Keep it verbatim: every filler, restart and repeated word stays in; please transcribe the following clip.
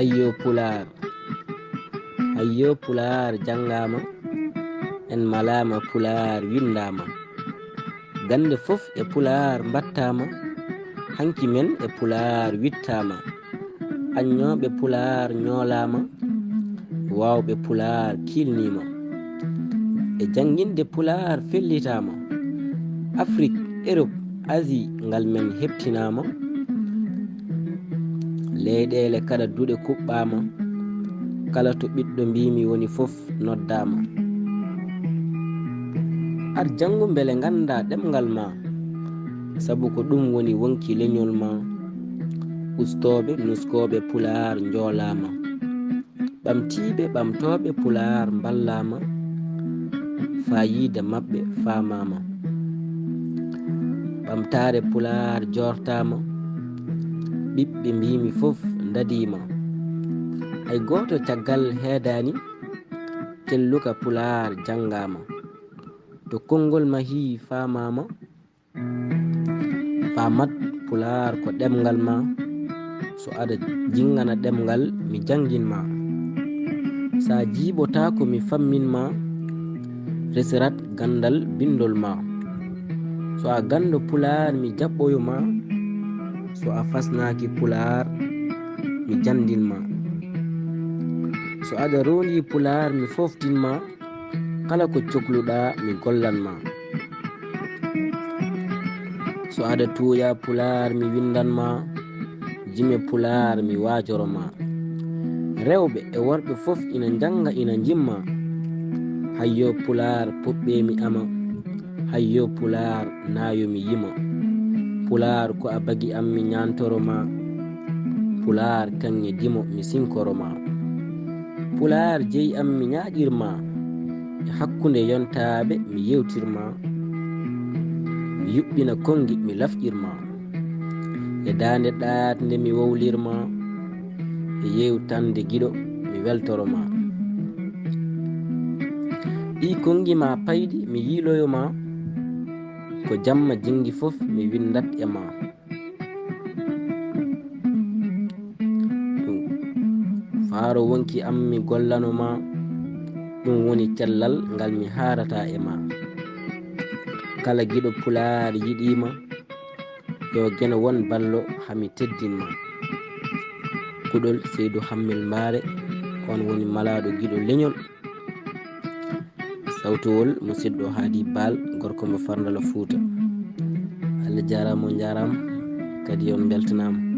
Hayyo Pulaar, hayyo Pulaar janngaama, en malaama Pulaar winndaama. Gannde fof e Pulaar mbaɗtaama, hanki men e Pulaar wittaama. Aññooɓe Pulaar ñoolaama, waawɓe Pulaar kiilniima. E jannginde Pulaar fellitaama. Afrik, Erop, Asie ngal men heɓtinaama. Leyɗeele kala duɗe kuɓɓaama. Kala to ɓiɗɗo mbiimi woni fof noddaama. Ar janngu mbele nganndaa ɗemngal maa. Sabu ko ɗum woni wonki leñol maa. Ustooɓe, nuskooɓe Pulaar njoolaama. Ɓamtiiɓe, ɓamtooɓe Pulaar mballaama. Faayiida maɓɓe faamaama. Ɓamtaare Pulaar joortaama. Ɓiɓɓe mbiimi fof ndadiima. Hay gooto caggal heedaani. Celluka Pulaar janngaama. To konngol mahii faamaama. Faamat Pulaar ko ɗemngal maa. So aɗa jinngana ɗemngal, mi janngin ma. So a jiiɓotaako, mi fammin ma. Resirat ganndal binndol maa. So a ganndo Pulaar, mi jaɓɓoyo ma. So a fasnaaki Pulaar, mi janndin ma. So aɗa roondi Pulaar, mi fooftin ma. Kala ko cokluɗaa, mi gollan ma. So aɗa tuuya Pulaar, mi winndan ma. Jime Pulaar, mi waajoro ma. Rewɓe e worɓe fof ina njannga, ina njimma. Hayyo Pulaar, puɓɓee mi ama. Hayyo Pulaar, naayo mi yima. Pulaar ko a bagi am, mi ñaantoro ma. Pulaar kaŋŋe dimo, mi sinkoro ma. Pulaar jeyi am, mi ñaaƴir ma. E hakkunde yontaaɓe, mi yewtir ma. Mi yuɓɓina konngi, mi lafƴir ma. E daande ɗaatnde, mi wowlir ma. E yewtande giɗo, mi weltoro ma. Ɗi konngi ma payɗi, mi yiiloyo ma. Ko jamma jinngi fof, mi winndat e ma. Faaro wonki am, mi gollano ma. Ɗum woni cellal ngal mi haarata e ma. Kala giɗo Pulaar yiɗii ma. Yo geno won ballo, haa mi teddin ma. Kuɗol Seydu Hammel Mbaare, on woni malaaɗo giɗo leñol. Sawtowol musidɗo Haadi Baal, gorko mo Farndala Fuuta. Allah jaaraama, on njaaraama, kadi on mbeltanaama.